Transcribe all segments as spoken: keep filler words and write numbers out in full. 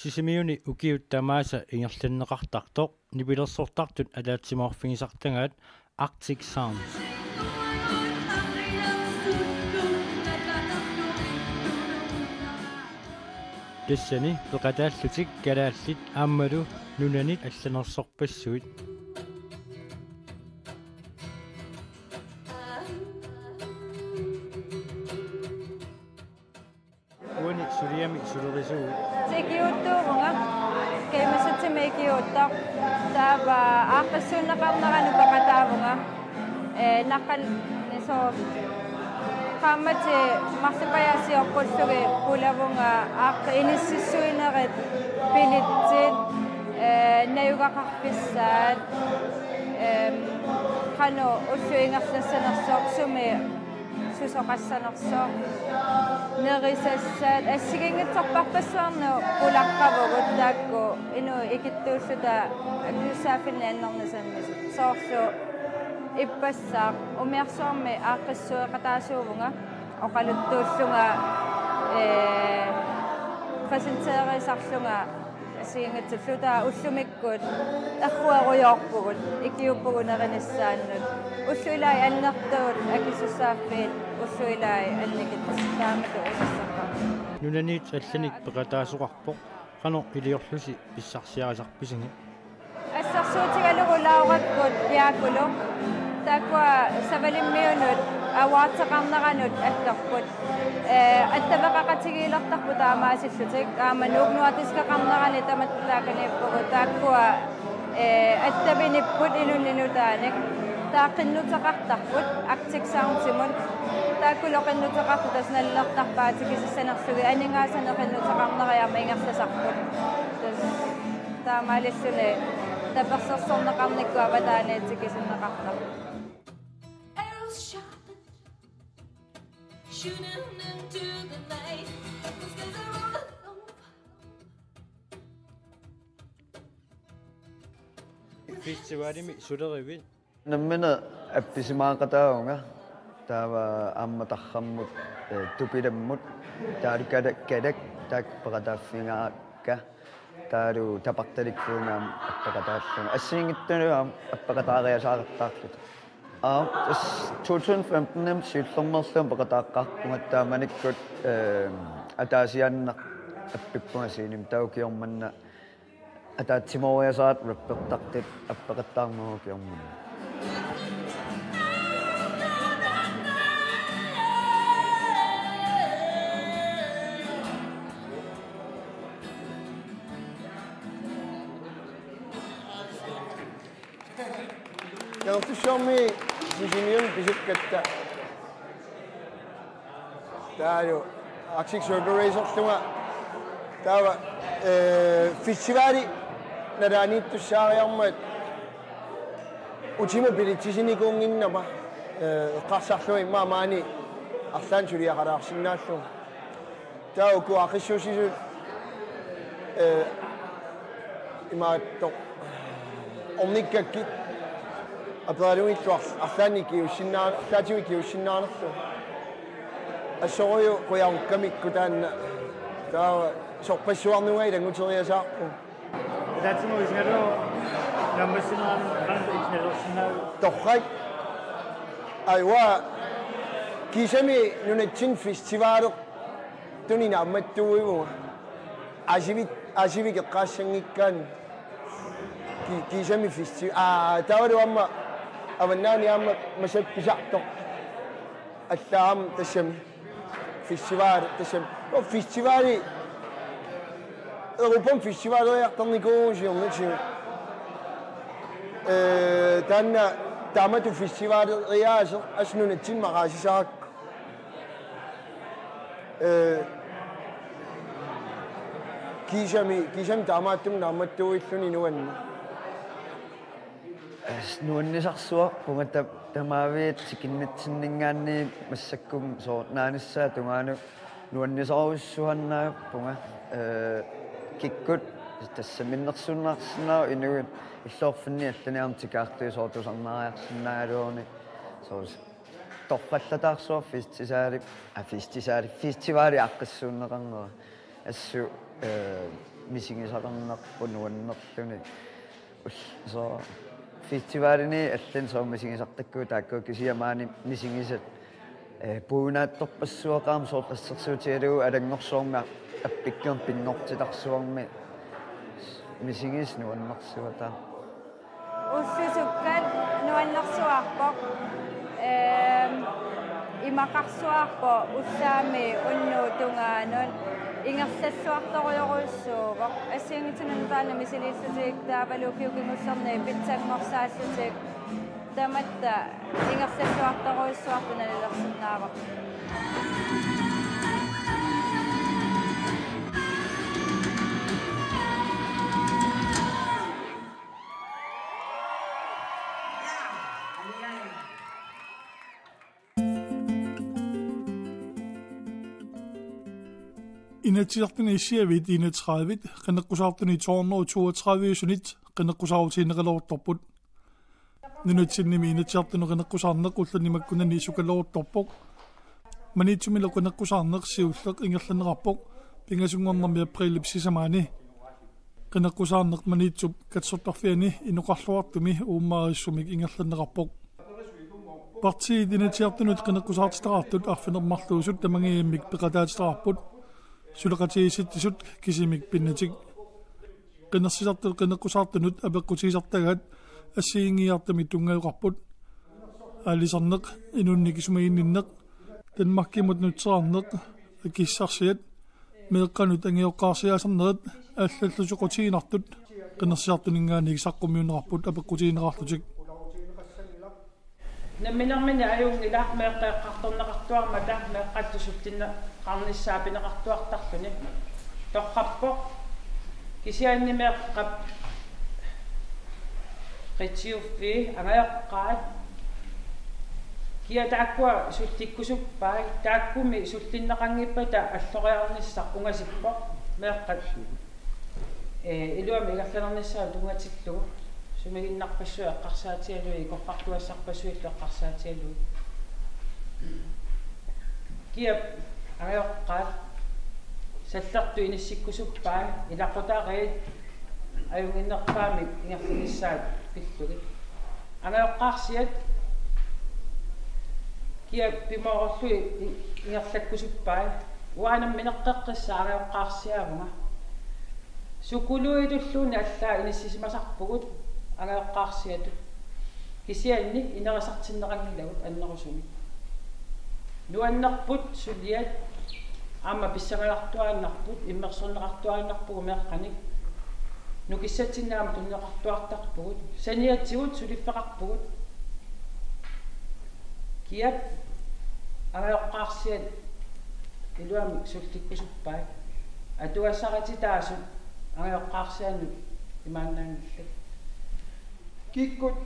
Sisimiuni ukiut tamaasa ingerlanneqartartoq nipilersortartut ataatsimoorfigisartagaat Arctic Sounds. Tassani peqataallutik kalaallit aammalu nunanit allanersorpassuit. Uani suliami sulerisuugut. Ikiuuttuuvunga. Kiimasutsimik ikiuuttoq. Taava aaqqissuunneqarnerani peqataavunga. Ee, naqqan-, so-, qaammatit marlupajaatsiorpullugit pulavunga aaqqi-, inississuinerit, billetsit, ee, najugaqarfissaat, em, qanoq ullup ingerlassanersoq, sumi susoqassanersoq, nerisassat, assigiinngitsorpassuarnut pulaqqavugut taakku inuit ikittuulluta akisussaaffinni annernisammisut. Soorlu ippassaq umiarsuarmi aaqqissueqataasuuvunga oqaluttuullunga, ee, præsenteerisarlunga assigiinngitsullu, taava ullumikkut erruerujoorpugut, ikiuuppugut nerinissaannut. Ullut ilaat annertuut akisussaaffiit, ullut ilaat annikitsut, taamatut unissaqa. Nunanit allanik peqataasoqarpoq, qanoq iliorlusi pissarsiarisarpisigit? Assersuutigalugu Laurakkut Piakulu. Taakkua Savalimmiunut awardeqarneranut attorput. Ee, attaveqaqatigiilertarput taamaasillutik. Aamma Nuuk Nordiskeqarnerani tamatta taakaniippugut. Taakkua, ee, attavinipput inunnut nutaanik. Taava qinnuteqartarput Arctic Soundsimut. Taakkulu qinnuteqartut tassa nalilertarpaat tikisissanerlugit, aningaasanik qinnuteqarneri aamma ingerlasarput. Tassa taamaalilluni tapersersorneqarnikkut avataaniit tikisinneqartarput. Festivalimi sulerivit? Nammineq appisimaaqataavunga. Taava aamma tarrammut, ee, tupilammut, taavalu Kalak Kalak, taakku peqataaffigaakka. Taavalu Tapartalikkuuna aamma appeqataallunga. Assigiinngitsunut aamma appeqataariasaaqattaarluta. Aap, tassa to tusind femten-imi siullermeerlunga peqataaqqaarpunga, taamanikkut, ee, ataasiaannaq appippunga scenemi, taava ukioq manna ataatsimooriasaat rappertartut appeqattaarnerup ukioq manna. Kangerlussuarmi Sisimiuni pisukkatta. Taavalu Arctic Circle Racerlunga. Taava, ee, festivali nalaaniittussaariarmat utima billettisinikuunnginnama, ee, eqqarsarlunga immaqa maani arlaannik suliaqalaarsinnaallunga. Taava uku aaqqissuussisut, ee, imaattoq ornikkakkit aperalugillu arlaannik ikiussinnaa-, arlaatigut ikiussinnaanerlugu. Assorujuk qujarukkamikku taanna. Taava sorpassuarnunga ilannguteriasaarpugut. Ataatsimut isigalugu naammassineranut qanoq isigaluarsinnaaviuk? Torrak. Ajua, kiisami nunatsinni festivalertuni naammattuuivunga. Asivik, asivik eqqaassanngikkaanni. Ki-, kiisami festi-, aa, taavalu aamma avannaani aamma massakkut pisartoq. Allaat aamma tassami. Festival, tassami. Nå, festivali. Europami festivaleriartarnikuuvugut siornatigut. Ee, taanna taamatut festivaleriaaseq assut nunatsinni maqaasisarakku. Ee, kiisami, kiisami taamaattumik naammattuuilluni nuanneq. As nuannisarsuarpunga ta-, tamaviat tikinnitsinninngaanniit massakkut soorunaanissaata tungaanut nuannisarujussuannaavippunga, ee, kikkut tassami minnersuunnaarsinnaavoq inuit illoqarfinni allani aamma tikaartui soorlu tusarnaariarsinnaagaluaruni soorlu torrallataarsuaq festivali, aa, festivali, festivali aaqqissuunneqarnera. Assut, ee, misigisaqarnerput nuannerluni. Ull-, soorlu festivalini allani soorlu misigisartakkagut taakku kisianni maani misigisat, eh, puunaattorpassuaqarami soorlu assersuutigalugu alanngorsuarmi appikkuumik pinngortitarsuarmi misigisat nuannersuataat. Ullusukkat nuannersuarpoq. Ehm, imaqarsuarpoq ullaammit unnuup tungaanut. Ingerlalluartorujorujussuuvoq. Assigiinngitsunik taanna misiliillutik taavalu ukiut kingullerni pitsanngorsaallutik. Tamatta ingerlalluartorujussuartut nalilersinnaavara. Inatsisartuni issiavit enogtredive, qineqqusaartuni to hundrede toogtredive-sunit qineqqusaarutigineqaleruttorput. Nunatsinnimi Inatsisartuni qineqqusaarneq ulluni makkunani sukaleruttorpoq. Maniitsumilu qineqqusaarneq siulleq ingerlanneqarpoq pingasunngornermi aprilip sisamaani. Qineqqusaarneq Maniitsup katersortarfiani inoqarluartumi uummaarissumik ingerlanneqarpoq. Partiit Inatsisartunut qineqqusaartitaqartut arfineq-marluusut tamangajammik peqataatitaqarput, suleqatigiissitsisut kisimik pinnatik. Qinersisartut qineqqusaartunut apeqqutigisartagaat assigiinngiiartumik tunngaveqarput. Aalisarneq, inunnik isumaginninneq, Danmarkimut nutserarneq, akissarsiat, meeqqanut angajoqqaarsiaasarnerit allallu soqutiginartut qinersisartuninngaanniit saqqummiunneqarput apeqqutigineqarlutik. Namminermini ajunngilaq meeqqat eqqartorneqartuarmata meeqqallu sullinneqarnissaat pineqartuartarluni. Torrappoq. Kisianni meeqqat qitiuffii angajoqqaat kia taakkua sullikkusuppai, taakkumi sullinneqanngippata alloriarnissaq ungasippoq meeqqat. Ee, iluamik ingerlalernissaat tunngatillugu. Sumiginnarpassuit eqqarsaatigalugit, ikorfartugassarpassuillu eqqarsaatigalugit. Kiap angajoqqaat sallertut inissikkusuppai, ilaqutariit ajunnginnerpaamik ingerlanissaat pillugit. Angajoqqaarsiat kia pimoorullugit i-, ingerlakkusuppai. Uanga nammineq qeqqissaq angajoqqaarsiaavunga. Sukuluitulluunniit allaat inissisimasarpugut angajoqqaarsiatut. Kisianni inerisartinneqanngilagut annerusumik. Nuannerput suliat aamma pissanganartuaannarput, immersorneqartuaannarpugut meeqqanik. Nukissatsinnik aamma tunineqartuartarpugut. Saniatigut suliffeqarpugut. Kiap angajoqqaarsiat iluamik sullikkusuppai. Atugassarititaasut angajoqqaarsiannut imaannaanngillat. Kikkut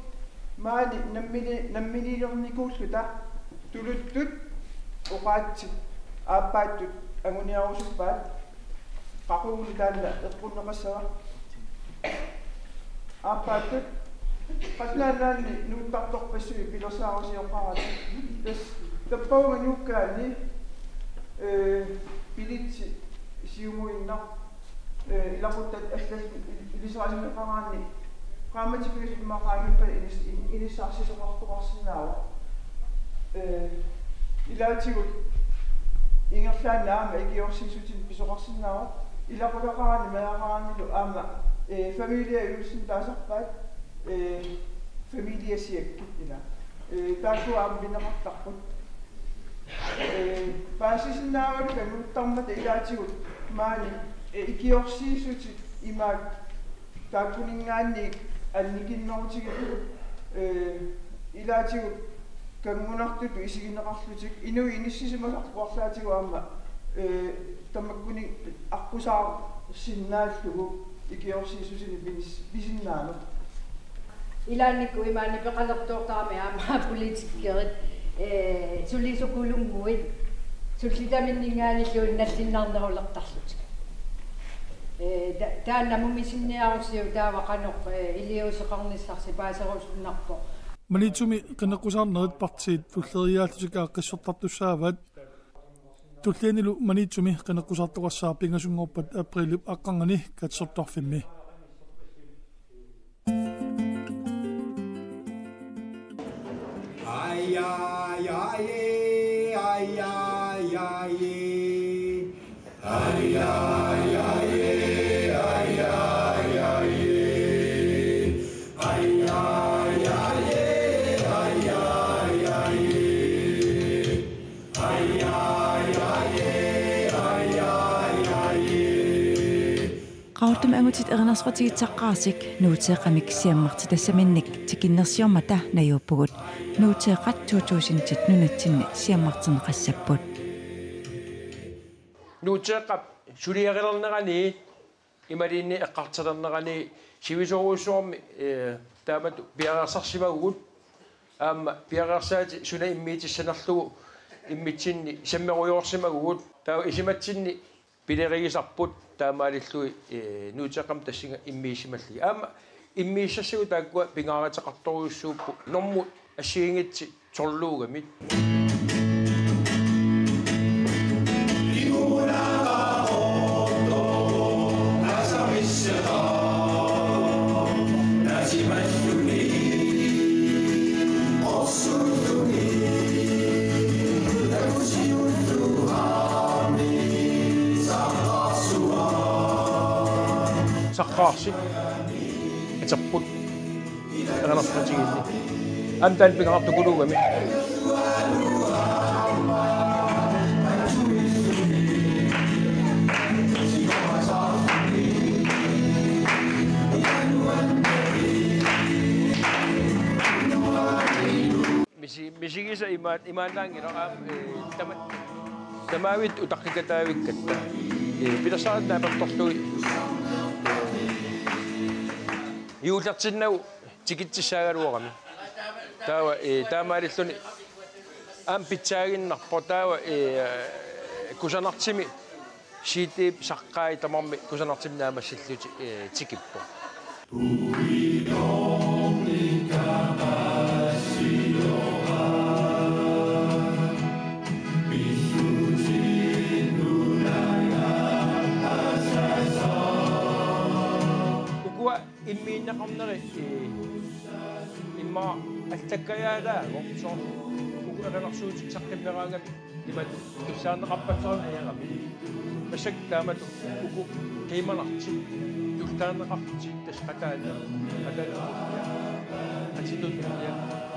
maani nammini-, namminiilernikuulluta tuluttut oqaatsit aappaattut anguniarusuppaat, qaqugu taanna eqqunneqassava. Aappaattut qallunaat nuuttartorpassuit pilersaarusioqarata. Tassa tappavunga nuukkaanni, ee, bilitsi siumuinnaq, ee, ilaquttat allallu il-, ilisarisimeqaraanni qaammatit pingasut immaqa qaangiuppata inis-, in-, inissarsisoqartoqarsinnaavoq. Ee, ilaatigut ingerlaannaq aamma ikiorsiissutinik pisoqarsinnaavoq. Ilaqutaqaraanni meeraqaraannilu aamma, ee, familiehuset taasarpaat, ee, familiecheckit ila. Ee, taakku aamma pineqartarput. Ee, paasisinnaagaluta nuuttarmata ilaatigut maani, ee, ikiorsiissutit imaak taakkuninngaanniit annikinnerutigipput, ee, ilaatigut kanngunartutut isigineqarlutik inuit inissisimasarput arlaatigut aamma, ee, tamakkuninnga aqqusaarsinnaallugu ikiorsiissutinik pinis-, pisinnaanut. Ilaannikkut imaanni peqalertoortarami aamma politikerit, ee, suli sukulunnguit sullitaminninngaanniillu nallinnarnerulertarlutik. Ee, ta-, taanna mumisinniarussiuk taava qanoq, ee, iliuuseqarnissarsi paaserusunnarpoq. Maniitsumi qineqqusaarnerit partiit tulleriiaarlutik aaqqissortartussaavaat. Tullianilu Maniitsumi qineqqusaartoqassaaq pingasunngorpat aprilip aqqarnganni katersortarfimmi. Qaqortumi angutit erinarsoqatigiit Saqqaarsik Nuuteeqqamik siammartitassaminnik tikinnersiormata najuuppugut. Nuuteeqqat to tusindit nunatsinni siammartinneqassapput. Nuuteeqqap suliarilernerani imaluunniit eqqartornerani sivisoorujussuarmik, eh, taamatut piareersarsimavugut. Aamma piareersaatit suna immiutissanerlugu immitsinni sammerujoorsimavugut. Taava isumatsinni pilerigisarput taamaalillugit, eh, Nuuteeqqamik tassunga immiussimallugit. Aamma immiussassagut taakkua pingaaruteqartorujussuupput normut assigiinngitsut tolviugamik. Saqqaarsik atorput erinarsoqatigiinni. Aamma taanna pingaartukuluugami. Misi-, misigisaq ima-, imaannaanngilaq aamma, eh, tama-, tamavitta utaqqikataavikkatta. Eh, pilersaarutit naapertorlugit, eh, juullertinnagu tikitsissaagaluarami. Taava, eh, taamaalilluni aamma pitsaaginnarpoq taava, eh, kusanartumik C D-p saqqai tamarmik kusanartumik naammassillutik, eh, tikippoq. Ukua immiunneqarneri, eh, immaqa allakkajaalaagooq soorlu uku erinarsuutit saqqimmeraangamik imatut tullaarneqarpassuarnik ajoramik. Massakkut taamatut uku qiimanartut tullaarneqartut tassa qataanneq, qataanneq, qatitut,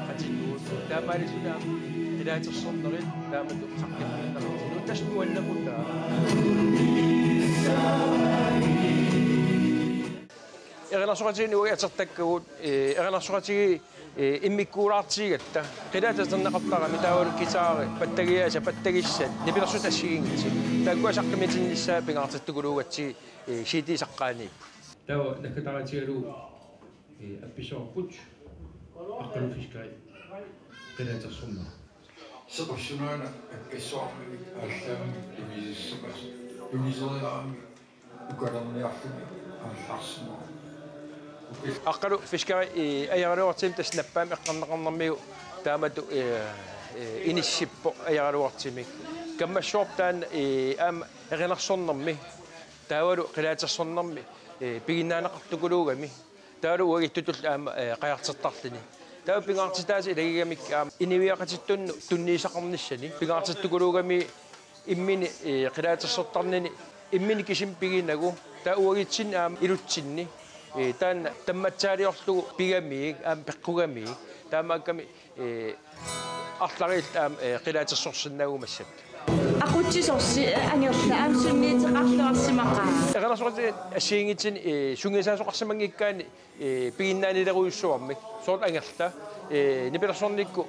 qatitut. Taamaalilluni aamma qilaatersornerit taamatut saqqummiunneqartut. Tassa nuannequtaaq. Erinarsoqatigiinni uagut atortakkagut, eh, erinarsoqatigiit, eh, immikkuulaartigigatta. Qilaatersorneqartarami taavalu guitari, pattagiaasa, pattagissat, nipilersuut assigiinngitsut. Taakkua saqqummiutinnissaat pingaartittukuluugatsigit, eh, C D saqqaaniipput. Taava naggataarutigalugu, eh, appissuarput Aqqalu Fiskeri qilaatersornera. Seqersunaana akkassuarmik aallaammik tunisissamas. Tuniseriaramik ukalerniarluni aallarsimavoq. Aqqalu Fiskeri, eh, ajoraluartumik tassa nappaamik eqqarneqarnermigut taamatut, eh, eh, inissippoq ajoraluartumik. Kammassuarput taanna, eh, aamma erinarsornermi taavalu qilaatersornermi, eh, piginnaaneqartukuluugami. Taavalu uagutsitullu aamma, eh, qajartortarluni. Taava pingaartitaasa ilagigamikku aamma inuiaqatitsinnut tunniussaqarnissani pingaartittukuluugami imminut, eh, qilaatersortarnini imminut kisimi piginagu. Taava uagutsinni aamma ilutsinni, eh, taanna tammatsaaliorlugu pigamiuk aamma peqqugamiuk. Taamaakkami, eh, arlariit aamma, eh, qilaatersorsinnaagumassapput. Aqutsisorsi, eh, angerla aamma sunniuteqarluarsimaqaaq. Erinarsoqatigiit assigiinngitsunik, eh, sungiusaasoqarsimanngikkaanni, eh, piginnaanilerujussuarmik. Soorlu angerla, eh, nipilersornikkut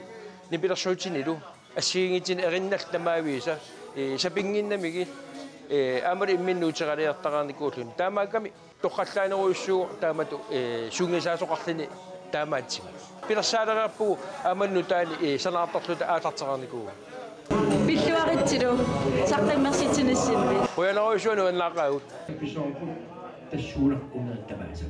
nipilersuutinilu assigiinngitsunik erinnallu tamaviisa, eh, sapinnginnamigit, eh, aammalu imminut nuuteraliortariarnikuulluni. Taamaakkami toqqallaanerujussuuvoq taamatut, eh, sungiusaasoqarluni taamaattumik. Pilersaaleriarpugut aamma nutaani, eh, sanaartorluta aallarteriarnikuuvugut. Pilluaritsilu saqqummersitsinissinni. Qujanarujussuaq nuannaaqaagut. Episoorput tassuulakkunerit tamaasa.